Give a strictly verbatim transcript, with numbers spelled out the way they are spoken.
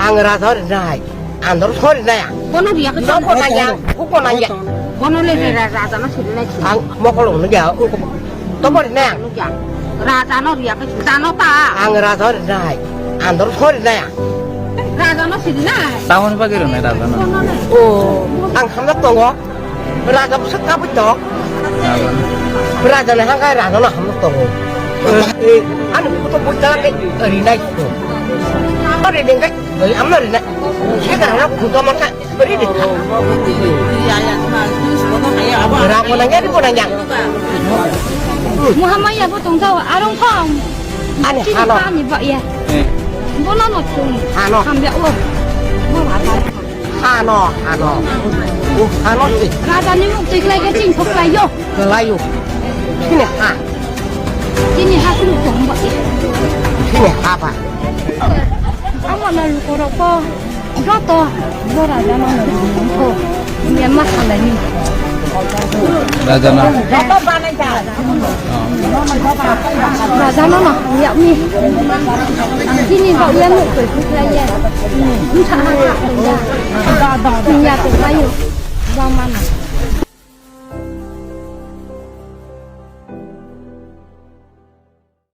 Ang raja rinai, andor sori nai ang. Bono riya ke no kona ya, ko kona ya. Bono le ra-, raja no siri nai. Ang mokol no ya, to bori nai ang. Nukya. Raja no riya ke jano ta. Ang raja rinai, andor sori nai ang. Raja no siri nai. Tahun pagi rinai raja no. Bono le. O, ang hamjak tongo. Raja bwsa kabui tok. Raja ni hangkai raja no hamno tongo. Eh, ani kuto bujala ke rinai ko. Ore dengkai, eh, amno rinai. Sega rana kuto maka ri de. Raja nang ya, ko nang ya. Muhammad ya bo tong jao, arong kong. Ani hano. Ani ba ya. Bono no tung. Hano. Hamya o. Bo ba. Hano, hano. O hano se. Raja ni muk twi khlai khe chini thok khlai yo. Khlai yo. Chini ha. Chini ha kunu tong ba. Chini ha ba. Amo na lukorok ko. Joto. Bo raja no ko. Ni ma khalai ni. Raja na. Raja no no. Ya mi. Chini ba ya muk twi khlai ye. Ni sa ha ha. Ya twi khlai yo.